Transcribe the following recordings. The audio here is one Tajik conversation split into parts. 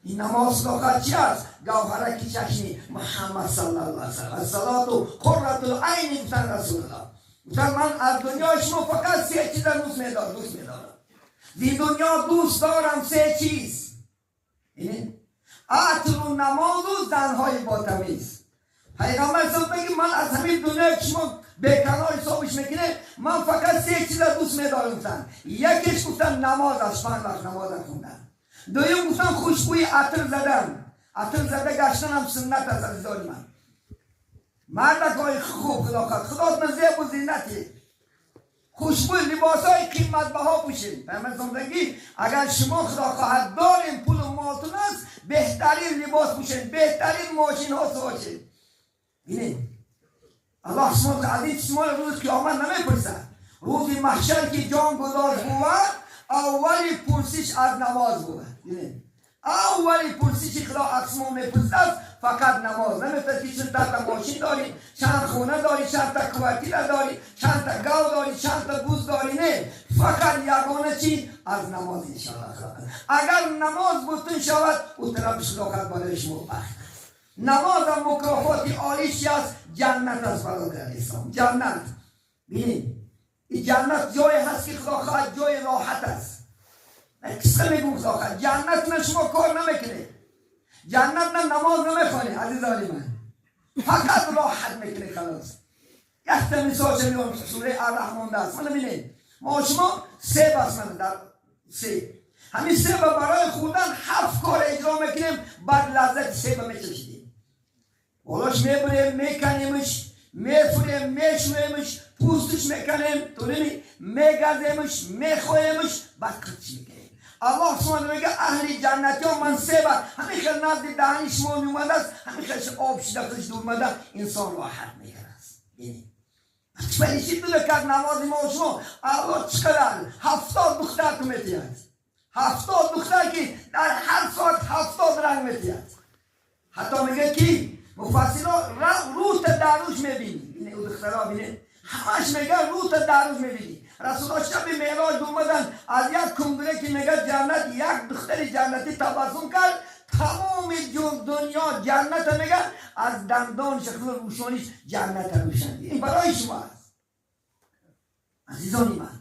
Ин намоз худохоҳад чи аст? Гавҳараки чашми Муҳаммад саллаллоҳу алайҳи васаллам. Ассалоту қурратул айни, гуфтан Расулуллоҳ. Гуфтан: ман аз дунёи шумо фақат се чиза дӯст медорам. Зи дунё дӯст дорам се чиз: атру, намозу занҳои ботамиз. Пайғамбар меги: ман аз ҳамин дунёе ки шумо беканор ҳисобиш мекунед, ман фақат се чиза дӯст медорам, гуфтан. Якеш, гуфтан, намоз аст, панҷ вақт намоза хундан. Дуюм, гуфтан, хушбӯи атр задан. Атр зада гаштанам суннат аст, азизони ман, мардакҳои хуб. Худохоҳад худотна зебу зинати, хушбӯй, либосҳои қиматбаҳо пӯшед. Пайғамбар: агар шумо, худо хоҳад, дорем, пулу молтун аст, беҳтарин либос пӯшед, беҳтарин мошинҳо сошед. Бинед, Аллоҳ субҳана аз ин шумо рӯзи қиёмат намепурсад. Рӯзи маҳшар ки ҷон гудоз бувад, аввали пурсиш аз намоз бувад. Бинед, аввали пурсиши Худо аз шумо мепурсад фақат намоз. Намепурсад ки чанд та мошин дорӣ, чанд хона дорӣ, чанд та квартира дорӣ, чанд та гав дорӣ, чанд та буз дорӣ. Не, фақат ягона чи? Аз намоз. Иншоалло, агар намоз бутун шавад, ӯ тарафи худохоҳад барои шумо бахт аст. Намозам мукофоти олиш чи аст? Ҷаннат аст, бародар ислом, ҷаннат. Бинед, ин ҷаннат ҷое ҳаст ки, худо хоҳад, ҷои роҳат аст. Қисқа мегӯм, худо хоҳад, ҷаннат на шумо кор намекунед, ҷаннат на намоз намехонед, азизони ман, фақат роҳат мекунед, халос. Якта мисолша меорам, сураи Арраҳмон аст. Мана бинед, мо шумо себ аст, мана дар себ, ҳамин себа барои хӯрдан ҳафт кор иҷро мекунем, баъд лаззати себа мечашидем. Болош мебурем, меканемш, мефурем, мешӯемш, пӯстш меканем, турими мегаземш, мехоемш, баъд қиртш мекунем. Аллоҳ субҳана мега: аҳли ҷаннатиён, ман себа ҳамин хел назди даҳани шумо меомадааст, ҳамин хел об шида худш дур омада, инсон роҳат мекардааст. Вали чӣ дуда кард намози мо шумо? Аллоҳ чӣ қадар 70 духтар ту метиҳад, 70 духтар, ки дар ҳар соат 70 ранг метиҳад. Ҳатто мега ки муфассиро рӯта дар рӯш мебинӣ. Ӯ духтаро бинед, ҳамаш мега, рӯта дар рӯш мебинӣ. Расулулло шаби меъроҷ омадан, аз як кунгуре ки мега ҷаннат, як духтари ҷаннатӣ табассум кард, тамоми дунё ҷанната мега аз дандониш, рӯшониш ҷанната рӯшан. Ин барои шумо аст, азизони ман.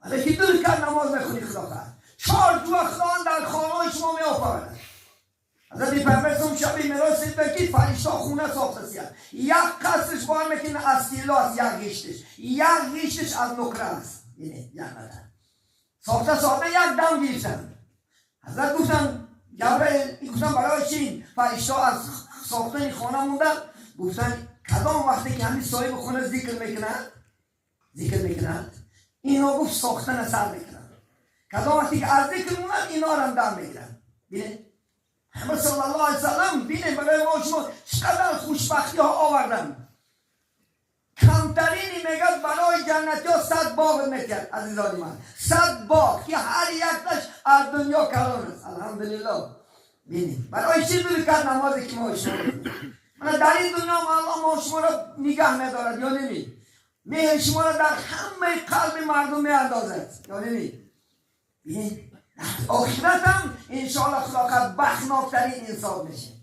Вале ки дур кард намоз мехонӣ, худо хоҳад, чор ҷуа худованд дар хонаҳои шумо меофарад. Ҳазрати Пайғамбар шаби меъроҷ сида ки фаришта хона сохтасияд. Як қасрш бор мекунад, аз тилло аст як ғиштиш, як ғиштиш аз нуқра аст. Сохта сохта як дам гирифтанд. Ҳазрат гуфтанд, Ҷабраил гуфтанд: барои чи фаришта аз сохтани хона монданд? Гуфтанд: кадом вақте ки ҳамин соҳиби хона зикр мекунад, зикр мекунад, ино, гуфт, сохтана сар мекунанд. Кадом вақте ки аз зикр монанд, инорам дам мегиранд. Бинед, Паёмбар саллаллоҳу алайҳи васаллам, бинед, барои мо шумо чӣ қадар хушбахтиҳо оварданд. Камтарини мегӯяд, барои ҷаннатиҳо 100 боғ метиҳад, азизони ман, 100 боғ, ки ҳар якташ аз дунё калон аст. Алҳамдулиллоҳ. Бинед, барои чӣ дур кард намозе ки мо шумо? Мана дар ин дунё Аллоҳ мо шуморо нигаҳ медорад ё неми? Меҳри шуморо дар ҳамаи қалби мардум меандозад ё неми? Бинед, охиратам иншоалло, худо хоҳад, бахтноктарин инсон мешем,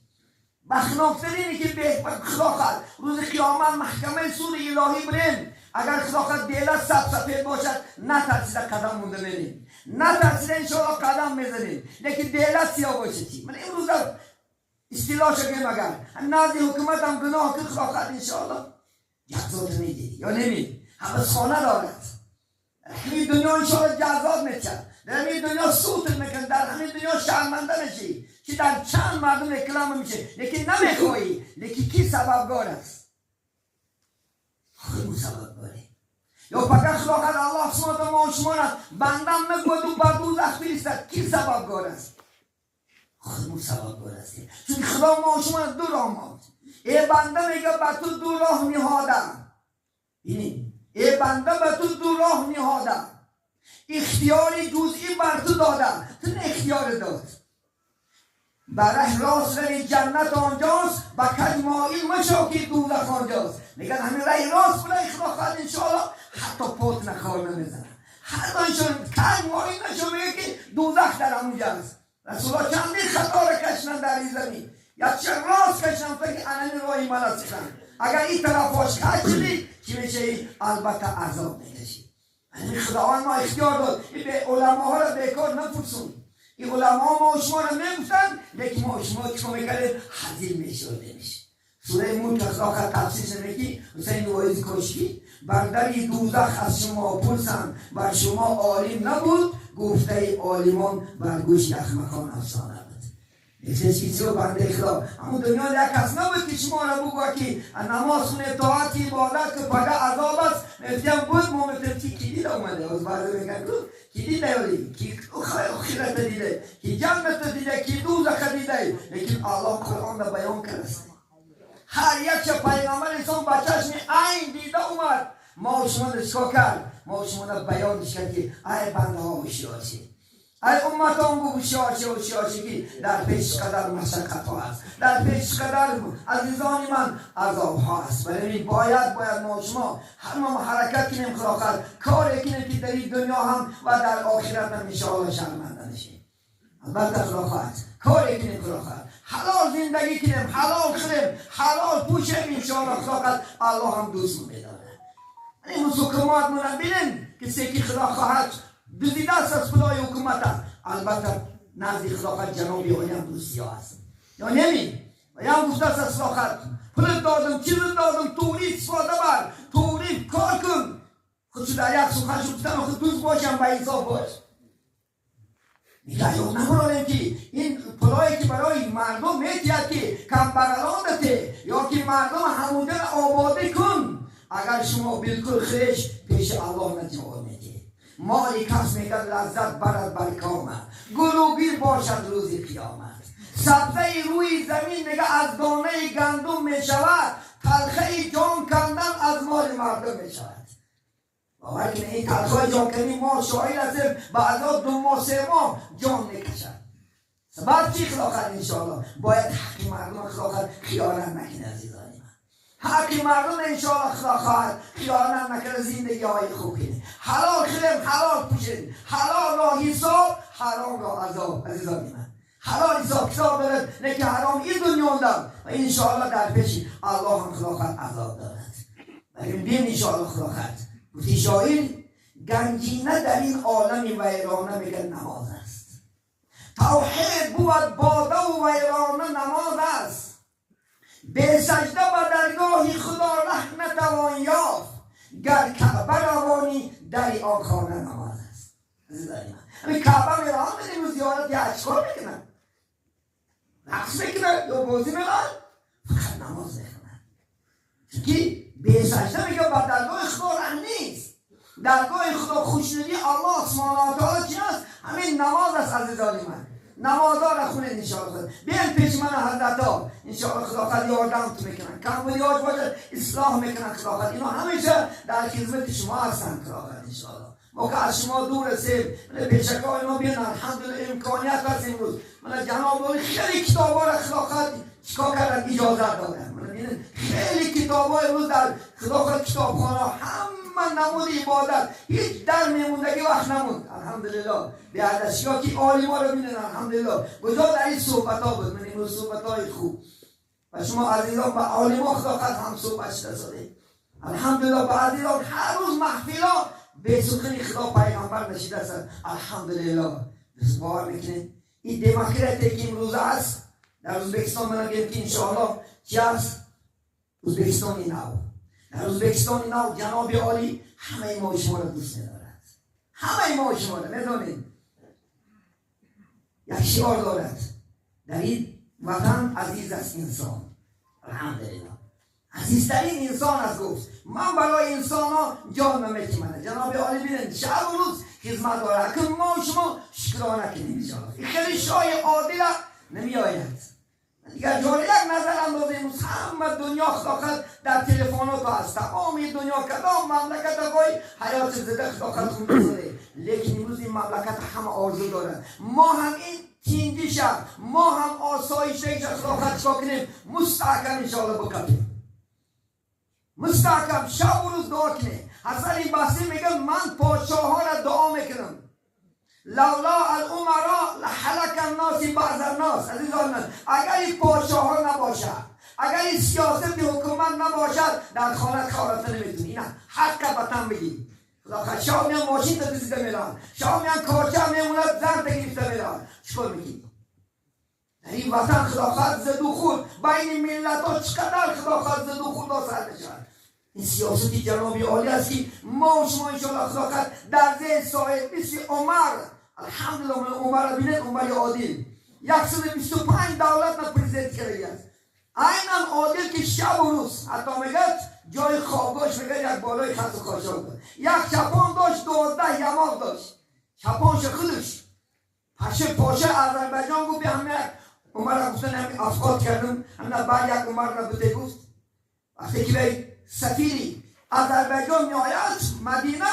бахтноктарине ки худо хоҳад, рӯзи қиёмат маҳкамаи суди илоҳӣ бирем, агар худо хоҳад, дела саб сафед бошад, натарсида қадам монда мерем, натарсида иншоалло қадам мезанем. Лекин дела сиёҳ бошад чӣ? Ман имрӯза истилоҳ гӯем, агар назди ҳукуматам гуноҳ ки, худо хоҳад, иншоалло ҷазото медиҳӣ ё неми? Ҳабсхона дорад ҳамин дунё, иншоалло ҷазот мечад. Дар ҳамин дунё сутр мекунад, дар ҳамин дунё шарманда мешӣ, ки дар чанд мардум реклама мешӣ, лекин намехоҳӣ. Лекин ки сабабгор аст? Худ сабабгоре. Ё фақат, худо хоҳад, Аллоҳ субҳана мо шуморо бандам нагӯяду ба дӯзах фиристад, ки сабабгор аст? Худмон сабабгор ҳастем, чунки Худо мо шуморо ду роҳ монд. Э банда, мега, ба ту ду роҳ ниҳодам. Бинед, э банда, ба ту ду роҳ ниҳодам, ихтиёри ҷузъӣ бар ту додам. Ту не ихтиёри дод. Ба раҳ рост рави, ҷаннат онҷост, ба каҷ моил машо, ки дӯзах онҷост. Мегӯяд, ҳамин раҳи рост булай, худо хоҳад, иншоалло, ҳатто пот нахор намезанад. Ҳатто иншоалло каҷ моил нашо, мегӯяд, ки дӯзах дар ҳамонҷа аст. Расулуллоҳ чандин хато ро кашиданд дар ин замин, якча рост кашиданд, гуфтанд ки анами роҳи ман аст. Агар ин тарафош каҷ шудӣ, чӣ мешавӣ? Албатта азоб мекашӣ. Ҳамин Худованд мо ихтиёр дод. Ин уламоҳоро бекор напурсун. Ин уламоҳо мо шуморо мегуфтанд, лекин мо шумо чикор мекардем? Ҳазил мешудем. Сураи Мулк охир тафсир шуда ки Ҳусайн Воиз Кошкӣ бар дари дӯзах аз шумо пурсанд, бар шумо олим набуд, гуфтаи олимон бар гӯши ахмақон афсона буд. Эҳсос ки чиро, бандаи Худо, ҳамун дунё як кас набуд ки шуморо бугӯяд ки намоз хунед, тоат, ибодат ки пага азоб аст. Мефтиям буд, мо мефтем ки ки дида омаде. Оз баъзе мегӯянд, ки дида ёли ки охирата дида, ки ҷанната дида, ки дӯзаха дида. Лекин Аллоҳ Қуръонда баён кардааст, ҳар якча пайғамбар инсон ба чашми айн дида омад. Мо шумо чикор кард? Мо шумо баёнш кард ки ай бандаҳо, ҳушёр шед, ай умматон, гу ҳушёр ше, ҳушёр ше, ки дар пеш қадар машаққатҳо аст, дар пеш қадар, азизони ман, азобҳо аст. Барои ин бояд мо шумо ҳама ҳаракат кунем, худо коре кунем ки дар ин дунё ҳам ва дар охират ҳам иншоалло шарманда нашем. Албатта, Худо хоҳад, коре кунем, Худо хоҳад, ҳалол зиндагӣ кунем, ҳалол хӯрем, ҳалол пӯшем, иншоалло, Худо хоҳад, Аллоҳ ҳам дӯст медорад. Имрӯз ҳукумат мона бинем, кисе ки, Худо хоҳад, дуздидааст аз пулои ҳукумат аст, албатта назди Худо хоҳад ҷаноби олиам дӯстиё аст ё неми? Ям гуфтааст аз Худо хоҳад: пулат додам, чизат додам, туғри истифода бар, туғри кор кун. Худшу дар як сухан шу гуфтам, худ дӯст бошам, ба инсоф бош. Мегӯяд, намурорем ки ин пулое ки барои мардум метиҳад, ки камбағалон дате ё ки мардум ҳамуҷаро ободӣ кун. Агар шумо билкул хеш пеши Аллоҳ наҷавоб медиҳед, моли кас, мегӯяд, лаззат барад бар комат, гулугир бошад рӯзи қиёмат. Сабзаи рӯи замин, мега, аз донаи гандум мешавад, талхаи ҷон кандан аз моли мардум мешавад. Бовар кунед, ин талхаи ҷон кандани мо шоҳид ҳастем, баъзо 2 моҳ, 3 моҳ ҷон мекашад. Сабаб чӣ? Худо иншоалло бояд ҳаққи мардум, Худо, хиёнат накунед, азизони ман. Ҳаққи мардум иншоалло, Худо хоҳад, хиёнат накарда зиндагиҳои хуб кунед, ҳалол хӯрем, ҳалол пӯшем. Ҳалолро ҳисоб, ҳаромро азоб, азизони ман. Ҳалол ҳисоб китоб дорад, не ки ҳаром ин дунёндам ва иншоалло дар пеши Аллоҳ ҳам, Худо хоҳад, азоб дорад. Бин, иншоалло, Худо хоҳад, гуфти шоир: ганҷина дар ин олами вайрона, мегӯяд, намоз аст, тавҳид бувад бодаву вайрона намоз аст. Бесажда ба даргоҳи Худо раҳ натавон ёфт, гар Каъба равонӣ, дари он хона намоз аст. Ҳамин Каъба мераванд, имрӯз зиёрати ҳаҷ кор мекунанд, рақс мекунанд ё бозӣ мераванд? Фақат намоз мехонанд, чунки бесажда, мегӯяд, ба даргоҳи Худо раҳ нест. Даргоҳи Худо, хушнудии Аллоҳ субҳонаҳу ва таоло чи аст? Ҳамин намоз аст, азизони ман. Намозҳоро хунед, иншоалло. Биён пеши мана ҳазратҳо, иншоалло, Худо хоҳад, ёрдамтон мекунанд, камбудиҳош бошад, ислоҳ мекунанд. Худо хоҳад, ино ҳамеша дар хизмати шумо ҳастанд. Худо хоҳад, иншоалло, мо ки аз шумо дур ҳастем, пешакҳои мо биён. Алҳамдулилла, имконият ҳаст имрӯз. Мана ҷаноб хеле китобҳоро, Худо хоҳад, чикор карданд? Иҷозат доданд. Хеле китобҳо имрӯз дар, Худо хоҳад, китобхона ҳама намуди ибодат, ҳеҷ дар мемондагӣ вақт намонд, алҳамдулилло. Беадашиё ки олиморо бинен, алҳамдулилло, куҷо дар ин суҳбатҳо буд. Ман имрӯз суҳбатҳои хуб ва шумо, азизон, ба олимо, Худо хоҳад, ҳам суҳбат шуда содем, алҳамдулилло. Ба азизон ҳар рӯз маҳфило бесухани Худо, пайғамбар нашидааст, алҳамдулилло. Бовар мекунед, ин демократия ки имрӯза аст дар Ӯзбекистон, мана гӯем ки иншоалло чи аст? Ӯзбекистони нав. Дар Ӯзбекистони нав ҷаноби олӣ ҳамаи мо шуморо дӯст медорад, ҳамаи мо шуморо медонед. Як шиор дорад: дар ин ватан азиз аст инсон. Алҳамдулилло, азизтарин инсон аст. Гуфт: ман барои инсонҳо ҷон наметимана. Ҷаноби олӣ, бинед, шабу рӯз хизмат дорад. Акун мо шумо шукрона кунем, иншоалло. Хеле шоҳи одила намеояд. Дигар ҷоре як назар андозем, ҳама дунё, Худо дар телефоното аст, тамоми дунё, кадом мамлакатҳои ҳаёти зида, Худо хунда. Лекин имрӯз ин мамлакат ҳама орзу дорад, мо ҳам ин тинҷиша, мо ҳам осоишаиша, Худо чикор кунем? Мустаҳкам, иншоалло, бикапем, мустаҳкам шабу рӯз дуо кунем. Ҳасани Басрӣ мегӯяд: ман подшоҳҳоро дуо мекунам. لولا الامراء لهلك الناس بعض الناس. عزیزان من، اگر این پادشاه ها نباشد، اگر این سیاست حکومت نباشد، در خانه کارات نمیتونی. نه حق وطن بگی. خدا شاه میان ماشین تا دزدیده میرن، شاه میان کارچه میموند زن گرفته میرن. چیکار میگی؟ در این وطن خدا زد و خورد بین ملت ها، چقدر خدا زد و خورد سر میشود. این سیاست جناب عالی است که ما و شما انشاءالله خدا در ذهن صاحب مثل عمر، الحمدلله من عمر بینید، عمر عادل 125 دولت را president کرده است. عینا عادل که شب و روز حتی میگه جای خوابگاهش میگه یک بالای خس و خاشاک بود، یک چپان داشت، 12 یماق داشت، چپانش خودش پشه پاشه آذربایجان گفت به همه عمر گفتن همین افقاد کردم همین بعد یک عمر را بده. گفت وقتی که به سفیری آذربایجان میآید مدینه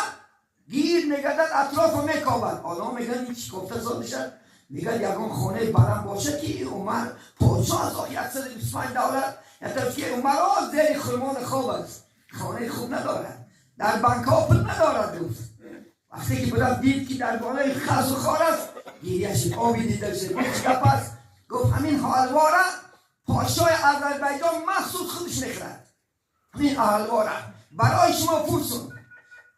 گیر میگردد، اطراف میکابد. آدم میگن این چی گفته زاده شد. میگن یگان خانه بلند باشه که عمر پادشاه از 125 دولت، یعنی که عمر ها زیر خرمان خواب است، خانه خوب ندارد، در بانک ها پول ندارد. گفت وقتی که بلند دید که در بالای خس و خار است، گریه شد، آبی دیده شد. گفت چه پس؟ گفت همین حلوا را پادشاه آذربایجان مخصوص خودش میخرد، همین حلوا را برای شما پرسون.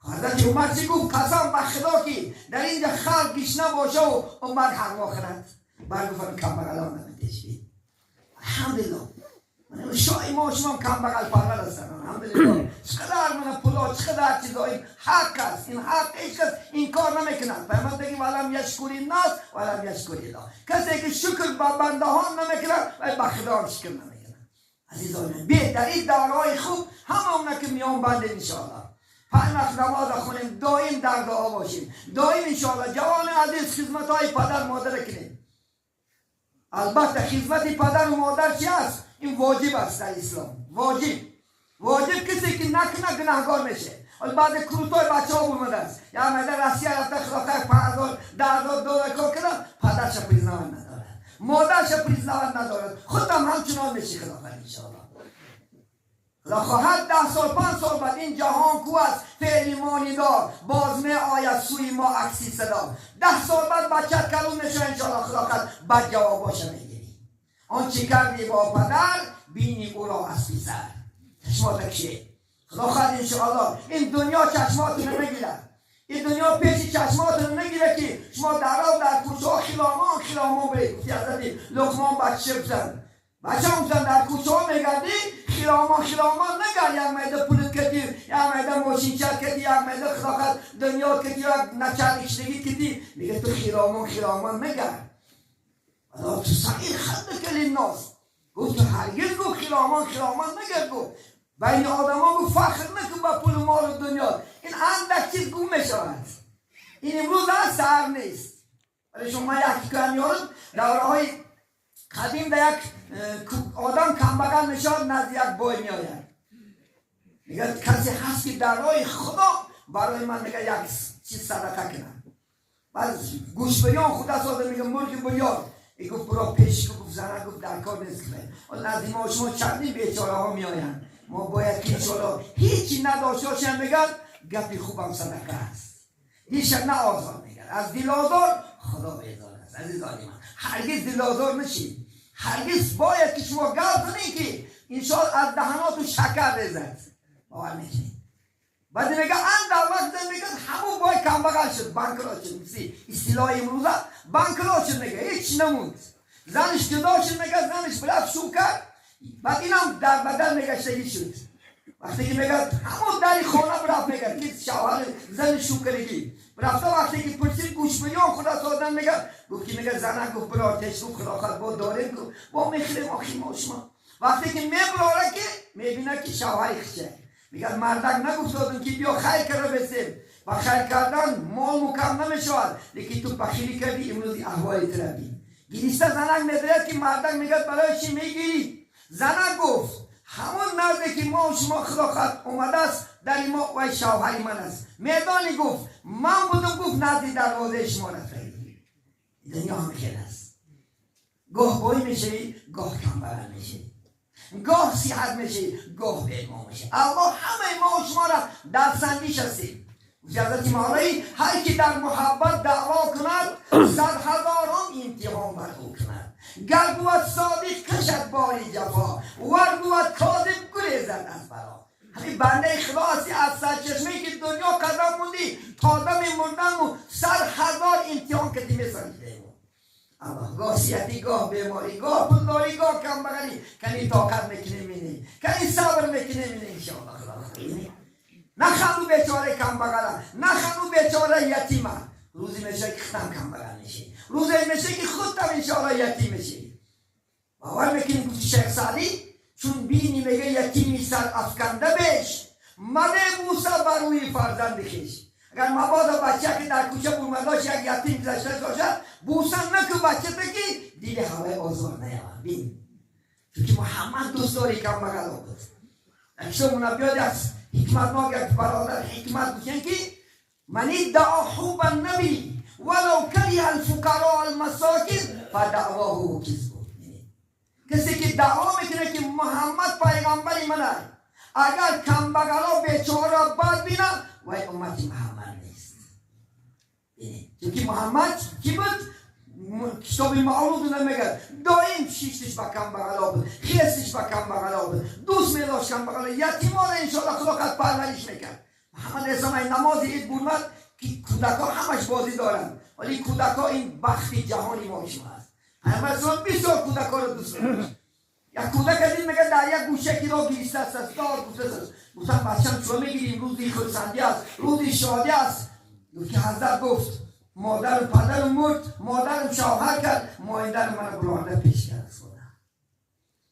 حضرت عمر چی گفت؟ قسم به خدا که در اینجا خلق گشنه باشه و عمر حلوا خورد. بعد گفتم کم بغلان نمیتشی. الحمدلله من شاه ما شما کم بغل پرور هستن. الحمدلله چقدر من پولا، چقدر چیزایی حق است، این حق هیچ کس این کار نمیکند. پیامبر بگیم ولم یشکر الناس ولم یشکر الله. کسی که شکر با بنده ها نمیکند و به خدا شکر نمیکند. عزیزان بی در این دورهای خوب همه اونا که میان بنده انشاءالله پنج وقت نماز خونیم، دائم در دعا باشیم، دائم انشاءالله. جوان عزیز خدمت های پدر مادر کنیم. البته خدمت پدر و مادر چی است؟ این واجب است در اسلام. واجب کسی که نکنه گناهگار میشه. حالا بعد کروتای بچه ها اومده است یا مده روسیه رفته، خدا خیر 5000 10,000 دلار کار کرده، پدرش признавать ندارد، مادرش признавать ندارد، خودم همچنان میشی. خدا خیر انشاءالله خدا خواهد 10 سال 5 سال بعد این جهان کو است فعلی مانیدار، باز می آید سوی ما عکسی صدا. 10 سال بعد بچه کلون میشه انشاءالله، خدا خواهد بعد جواب باشه میگیری. آنچه کردی با پدر بینی او را از پسر. چشمات کشه خدا خواهد انشاءالله این دنیا چشماتون نگیرد، این دنیا پیش چشماتون نگیره که شما در آب در کوچه ها خیلامان خیلامان برید. گفتی حضرت لقمان بچه بزن، بچه هم در کوچه ها میگردی خیلامان خیلامان نگرد، یک میده پولت کدی، یک میده ماشین چت کدی، یک میده خدا دنیا کدی، یک نچر اشتگی کدی. میگه تو خیلامان خیلامان نگرد. ولا تصعر خدك للناس. گفت تو هرگز گفت خیلامان خیلامان نگرد. گفت بین آدم ها گفت فخر نکن با پول و مال و دنیا. این اندک چیز گم میشود. این امروز از سر نیست. ولی شما یک کم یارم دوره های قدیم در یک آدم کمبغل میشود، نزد یک بای میآید، میگه کسی هست که در راه خدا برای من میگه یک چیز صدقه کنه؟ بعد گوش بریان خدا ساده میگه مرغ بریان. ای گفت برا پیش. گفت زنه گفت در کار نیست. که نزد ما شما چندین بیچاره ها میآیند، ما باید که انشاءالله هیچی نداشته باشیم. میگن گپی خوبم صدقه است. دیش نه آزار میگن، از دل آزار خدا بیزار است. عزیزان من، هرگز دل آزار نشید. هرگز باید که شما گپ زنید که انشاءالله از دهناتو شکر ریزد. باور میکنید؟ بعد میگه ان در وقت میگه همون بای کمبغل شد، bankrot شد. مثل اصطلاح امروزه bankrot شد. میگه هیچ نموند. زنش جدا شد. میگه زنش بلد شو کرد. بعد اینم در بدن میگشتگی شد. وقتی که میگه همون در خانه برفت، میگه که شوهر زن شوکرگی رفته، وقتی که پرسید گوش بریان خدا سادن میگه گفت که میگه زنه گفت برا تش گفت خدا خدا با داریم با میخریم آخی ما شما. وقتی که میبراره که میبینه که شوهر خشه. میگه مردک نگفت که بیا خیر کرده بسیم و خیر کردن مال مکم نمیشود، لیکن تو بخیلی کردی، امروز احوال تربی گیریسته. زنک میدارد که مردک میگه برای چی میگیری؟ زنک گفت همون مردی که ما و شما خدا خواهد اومده است در ما و شوهری من است. میدانی گفت من بودم، گفت نزد دروازه شما رفته. دنیا هم خیلی است، گاه بای میشوی، گاه کمبغل میشوی، گاه صحت میشی، گاه بیمار میشی. الله همه ما و شما را در سنجش هستیم. حضرت مولایی هر کی در محبت دعوا کند صد هزاران امتحان بر او کند. گر بود صادق کشد باری جفا، ور بود کاذب گریزد از بلا. همین بنده خلاصی از سرچشمه که دنیا قدم موندی تا دم مردن و سر هزار امتحان که دیمه سنجیده. الله گاه سیاتی، گاه بیماری، گاه پولداری، گاه کمبغلی، کنی طاقت میکنی مینی، کنی صبر میکنی مینی انشاءالله. خدا نخنو بیچاره کمبغله، نخنو بیچاره یتیمه. روزی میشه که خودم کمبغل میشی، روزی میشه که خودم انشاءالله یتیم میشی. باور میکنی گفت شیخ سعدی چون بینی میگه یتیمی سر افکنده بش، مده بوسه بر روی فرزند خویش. اگر مبادا بچه که در کوچه برمداش یک یتیم گذشته باشد بوسه نکن بچه بگی دیل هوای آزار نیاور. بین چون که محمد دوست داری کمبغل بود. اکثر منبیاد از حکمت ناک یک برادر حکمت گفتن که من ادعا حب النبی ولو کره الفقراء المساکین فدعواه کذب. کسی که دعوا میکنه که محمد پیغمبر من است، اگر کمبغلا بیچاره بد بینه وای امت محمد نیست. چون که محمد کی بود؟ کتاب معروف نمیگه دائم شیشتش با کمبغلا بود، خیستش با کمبغلا بود، دوست میداشت کمبغلا، یتیمان انشاءالله خدا قد پرورش میکرد. محمد اسلام این نماز عید بود که کودکا همش بازی دارن، ولی کودکا این بخت جهانی ما شما است. پیامبر اسلام بسیار کودکا رو دوست میداشت. یک کودک از این میگه در یک گوشه کی را گریسته است، داد گفته است، گفتم بچه‌م چرا میگیری؟ روزی خرسندی است، روزی شادی است. گفت که حضرت گفت مادر و پدرم مرد، مادرم شوهر کرد، مادر من برانده پیش کرد از خدا.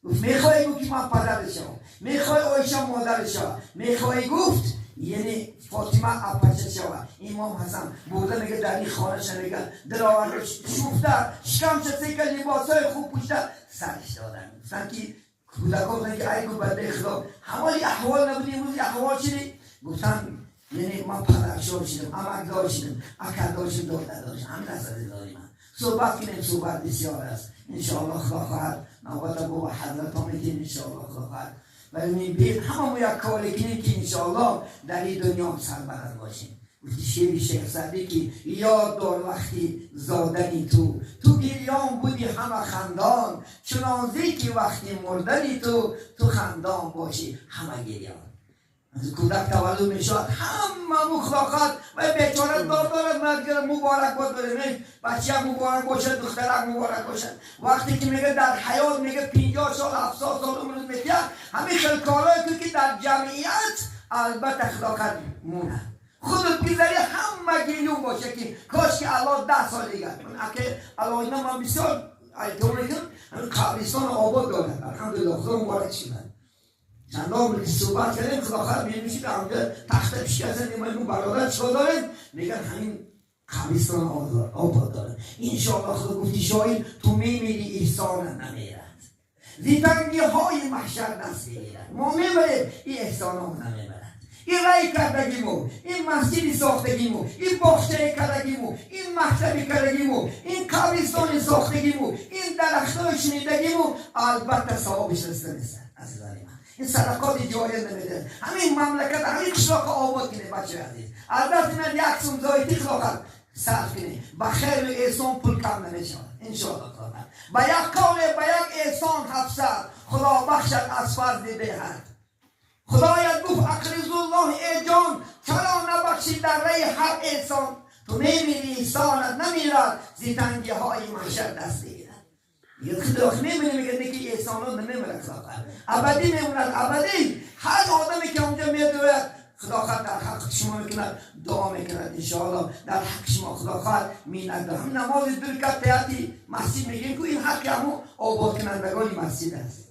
گفت میخوای گفت که من پدر شوم، میخوای عایشه مادر شوم، میخوای گفت یعنی فاطمه اپچه شوم. امام حسن برده میگه در این خانه میگه دلاور شفته شکم چه که لباسای خوب پوشیده سرش دادن. گفتن که کودکا گفتن که ای گفت بنده خدا حوالی احوال نبودی، امروز احوال چی؟ گفتن یعنی من پدرشار شدم، عمکدار شدم، اکدار شدم، دادر شدم، همین از داری من صحبت کنیم. صحبت بسیار است انشاءالله. خدا خواهد نوبت با حضرت ها میتیم انشاءالله. خدا خواهد و این بیر همه یک کاری کنیم که انشاءالله در این دنیا سربلند باشیم. گفتی شعر شیخ سعدی که یاد دار وقتی زادنی تو، تو گریان بودی همه خندان، چنان که وقتی مردنی تو، تو خندان باشی همه گریان. از کودک تولد میشد همه مخلوقات و بیچاره دار دارد مرد مبارک باد بره، بچه مبارک باشد، دخترک مبارک باشد. وقتی که میگه در حیات میگه 50 سال 70 سال عمر میده، همین خیلی کارهایی که در جمعیت البته اخلاقت مونه. خودت بگذاری همه گریون باشه که کاش که الله 10 سال دیگه اگه الله اینا من بسیار احترام میکنم، همین قبرستان آباد دارد الحمدلله، خدا مبارک شد. چندان که صحبت کردیم خدا خیر میشه در اونجا تخت شکستن ما برادر چیکار داریم؟ میگن همین قبرستان آباد داره انشاءالله. خدا گفتی شاید تو میمیری احسان نمیرد، زیتنگی های محشر دست میگیرد. ما میبریم این احسان ها نمیبرد، این رای کردگیمو، این مسجدی ساختگیمو، این باغچه کردگیمو، این مکتبی کردگیمو، این قبرستان ساختگیمو، این درختای شنیدگیمو البته ثوابش رسیده نیست. عزیزان من این صدقات جاریه نمیده، همین مملکت همین قشلاق آباد کنه بچه عزیز. از دست من یک سوم زایتی خلاقت صرف کنه با خیر و احسان پول کم نمیشه انشاءالله. با یک قول با یک احسان 700 خدا بخشد از فضل به حد. خدایت گفت اقرض الله ای جان، چرا نبخشی در ری هر احسان؟ تو نمیری احسانت نمیرد، زیتنگی های محشر دست بگیرد. یه خدا نمیره میگه که احسان ها نمیره، ابدی میموند ابدی. هر آدمی که اونجا میدوید خدا خواهد در حق شما میکند دعا میکند انشاءالله، در حق شما خدا خواهد مینت دارد. هم نماز دو رکعت تحیات مسجد میگیم که این حق همون آباد کنندگان مسجد است.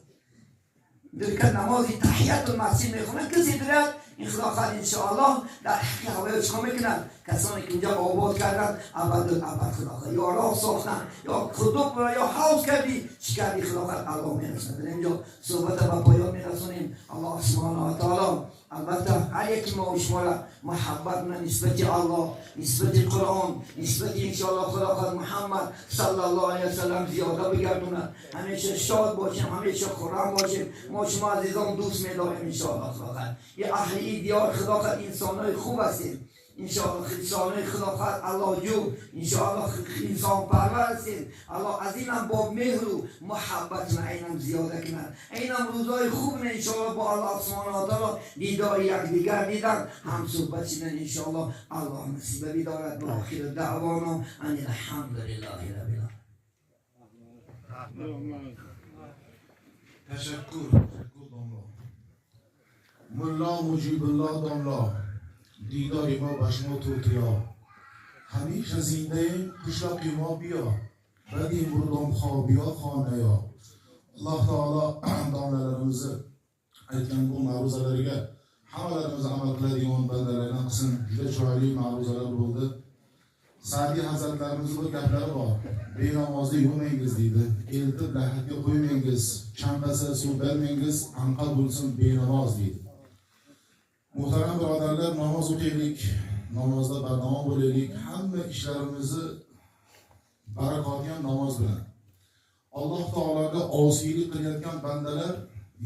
دو رکعت نماز تحیات المسجد میخونن کسی درد این خدا خواهد انشاءالله در حق هوای چیکار میکنند؟ کسانی که اونجا آباد کردن ابد خدا خواهد یا راه ساختن یا خطوب یا حوض کردی چی کردی خدا خواهد الله میرسند. در اینجا صحبت به پایان میرسونیم. الله سبحانه و تعالی البته هر یکی ما و شما را محبت نسبت الله، نسبت قرآن، نسبت انشاءالله خدا خواهد محمد صلی الله علیه وسلم زیاده بگردوند. همیشه شاد باشیم، همیشه خرم باشیم. ما شما عزیزان دوست می‌داریم انشاءالله خدا خواهد. یه اهل دیار خدا خواهد انسان‌های خوب هستیم. Иншоаллоҳ инсони худо хоҳад аллоҳ ҷӯ, иншоаллоҳ инсонпарвар ҳастед. Аллоҳ аз инам бо меҳру муҳаббат инам зиёда кунад. Инам рӯзои хуб не, иншоаллоҳ бо Аллоҳ субҳонаҳу ва таъоло дидори якдигар дидан, ҳамсуҳбат шидан, иншоаллоҳ Аллоҳ насиба бидорад. Ва охиру даъвоно ан алҳамдулиллаҳи роббил оламин. Tashakkur, tashakkur domla. Mulla Mujibullo domla, дидори мо ба шумо тутиё, ҳамеша зиндаем, қишлоқи мо биё, бади мурдомхобиё хонаё. Alloh taolo domlalarimizni aytgan bu ma'ruzalariga hammalarimiz amal qiladigan bandalardan qilsin. Juda chiroyli ma'ruzalar bo'ldi. Sa'diy hazratlarimizni bir gaplari bor: benamozni yuvmangiz deydi, eltib lahadga qo'ymangiz, chambasa suv bermangiz, anqa bo'lsin benamoz deydi. Muhtaram birodarlar, namoz o'qiylik, namozda bardavom bo'laylik. Hamma ishlarimizni barakoti ham namoz bilan. Alloh taologa osiylik qilayotgan bandalar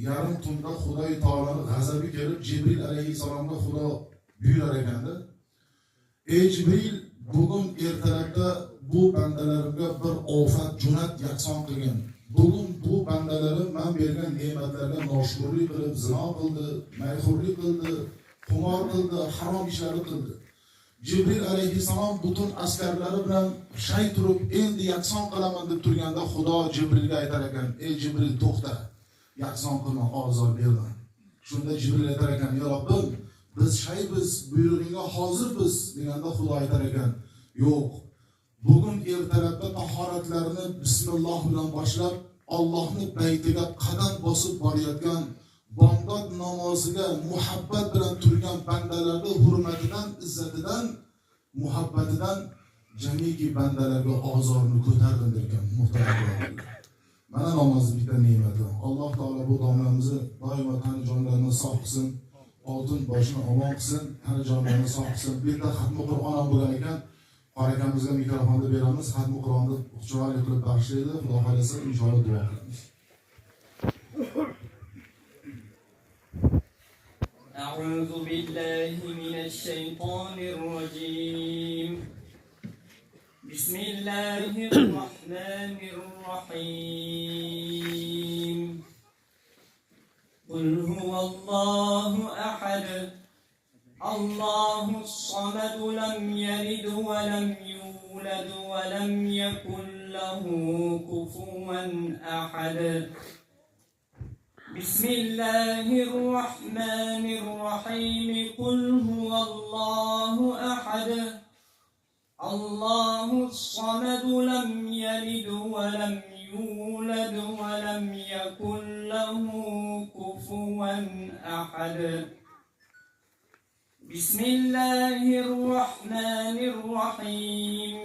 yarim tunda Xudoy taoloni g'azabi kelib, Jibril alayhissalomga Xudo buyurar ekanda: "Ey Jibril, bugun ertalabda bu bandalarimga bir ofat jo'nat, yakson qilgin. Bugun bu bandalarim man bergan ne'matlarga noshukurlik qilib, zino qildi, mayxo'rlik qildi, qumor qildi, harom ishlarni qildi." Jibril alayhissalom butun askarlari bilan shay turib, endi yakson qilaman deb turganda, Xudo Jibrilga aytar ekan: "Ey Jibril, to'xta, yakson qilma, ozor berma." Shunda Jibril aytar ekan: "Ya Robbim, biz shaybiz, buyrug'ingga hozirmiz", deganda, Xudo aytar ekan: "Yo'q, bugun ertalabda tahoratlarini bismilloh bilan boshlab, Allohni baytiga qadam bosib borayotgan, bomdod namoziga muhabbat bilan turgan bandalarni hurmatidan, izzatidan, muhabbatidan jamiki bandalarga ozorni ko'tardim", derkan. Muhtaram birodarlar, mana namozni bitta ne'mati. Alloh taolo bu domlamizni doimo tani jonlarini sog' qilsin, oltin boshini omon qilsin, tani jonlarini sog' qilsin. Bu yerda xatmi Qur'on ham bo'lgan ekan. Qori akamizga mikrofonni beramiz, xatmi Qur'onni chiroyli qilib bag'ishlaydi. Xudo xohlasa, inshaalloh duo qilamiz. أعوذ بالله من الشيطان الرجيم. بسم الله الرحمن الرحيم. قل هو الله أحد، الله الصمد، لم يلد ولم يولد ولم يكن له كفوا أحد. بسم الله الرحمن الرحيم. قل هو الله أحد، الله الصمد، لم يلد ولم يولد ولم يكن له كفوا أحد. بسم الله الرحمن الرحيم.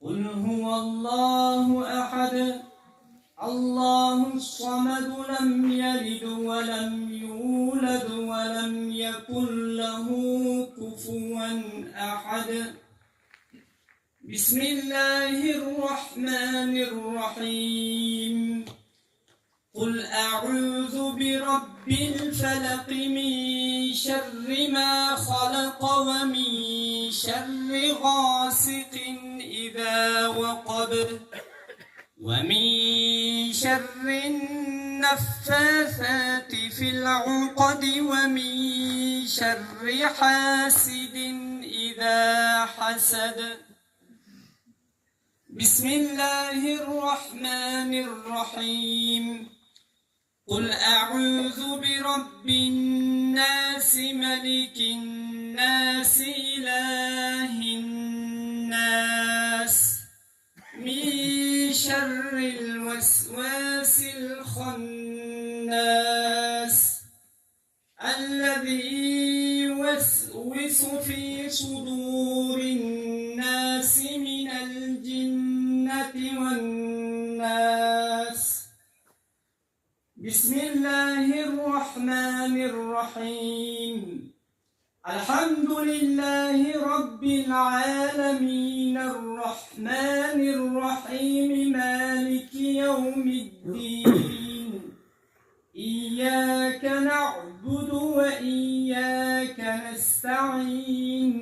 قل هو الله أحد، الله الصمد، لم يلد ولم يولد ولم يكن له كفوا أحد. بسم الله الرحمن الرحيم. قل أعوذ برب الفلق من شر ما خلق ومن شر غاسق إذا وقب ومن شر النفاثات في العقد ومن شر حاسد إذا حسد. بسم الله الرحمن الرحيم. قل أعوذ برب الناس، ملك الناس، إله الناس، من شر الوسواس الخناس، الذي يوسوس في صدور الناس، من الجنة والناس. بسم الله الرحمن الرحيم. الحمد لله رب العالمين، الرحمن الرحيم، مالك يوم الدين. إياك نعبد نعبد وإياك نستعين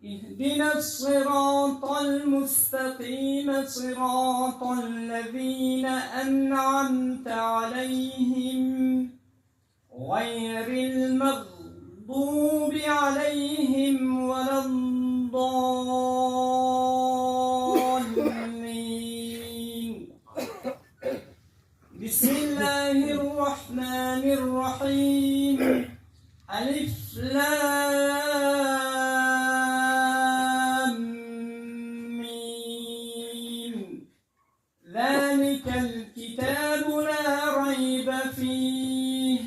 اهدنا الصراط المستقيم صراط الذين أنعمت عليهم غير المغضوب عليهم ولا الضالين. بسم الله الرحمن الرحيم. ألف لام ميم ذلك الكتاب لا ريب فيه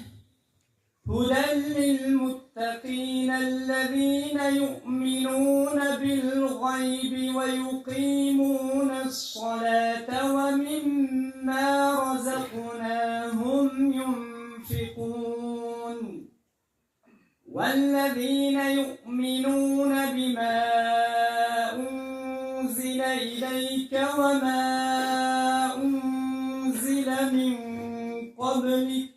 هدى للمتقين الذين يؤمنون بالغيب ويقيمون الصلاة ومما رزقناهم ينفقون والذين يؤمنون بما أنزل إليك وما أنزل من قبلك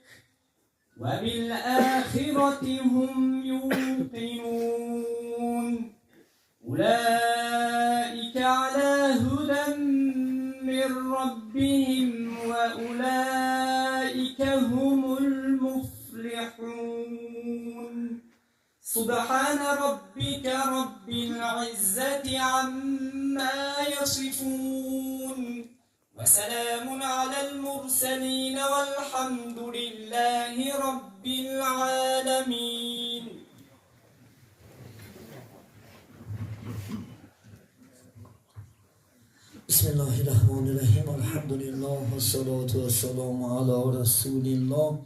وبالآخرة هم يوقنون. أولئك على هدى من ربهم وأولئك هم المفلحون. سبحان ربك رب العزة عما يصفون وسلام على المرسلين والحمد لله رب العالمين. بسم الله الرحمن الرحیم. الحمد لله و الصلاة و السلام علی رسول الله.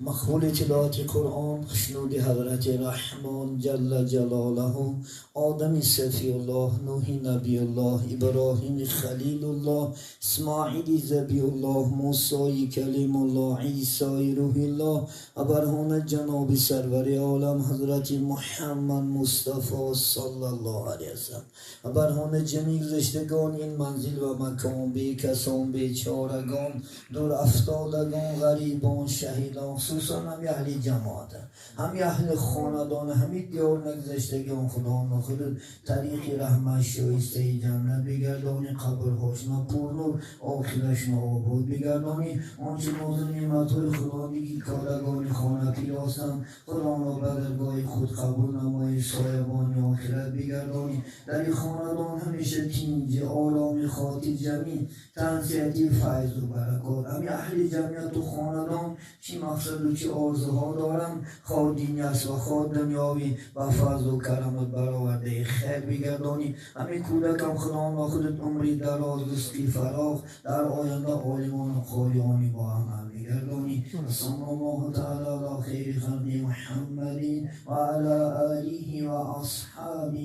مقبول تلاوت قرآن خشنود حضرت رحمان جل جلاله، آدم صفی الله، نوح نبی الله، ابراهیم خلیل الله، اسماعیل ذبیح الله، موسی کلیم الله، عیسی روح الله و برهان جناب سرور عالم حضرت محمد مصطفی صلی الله علیه وسلم و برهان جمیع گذشتگان این منزل و مکان، بی کسان، بیچارگان، دور افتادگان، غریبان، شهیدان، خصوصا هم اهل جماعت، هم اهل خاندان، همین دیار نگذشتگان، خدا خود طریق رحمت شایسته جنت بگردانی، قبرهاشون پرنور، آخرشون آباد بگردانی. آنچه نازل نعمت‌های خداوندی که کارگان خانه پیراستند، خدا را به درگاه خود قبول نمایی، صاحبان آخرت بگردانی. در این خاندان همیشه تینج، آرام، خاطر جمعی، تنصیحتی، فیض و برکات. همین اهل جمعیت و خاندان چی مقصد و چی آرزوها دارم، خواه دینی است و خواه دنیاوی، و فضل و کرمت برآورده خیر بگردانی. همین کودکم خدا خودت عمری دراز، رزقی فراخ، در آینده عالمان و قاریانی با عمل بگردانی. صلی الله تعالی علی خیر خلق محمد و علی آله و اصحابه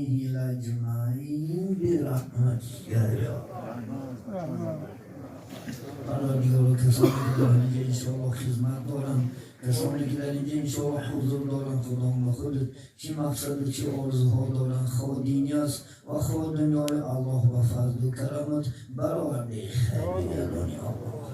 اجمعین برحمتک یا پروردگارا. کسانی که در اینجا انشاءالله خدمت دارن، کسانی که در اینجا انشاءالله حضور دارن، خدا خودت چی مقصد و چی آرزوها دارن، خواه دینی است و خواه دنیای، الله و فضل و کرمت برآورده خیر بگردانی. الله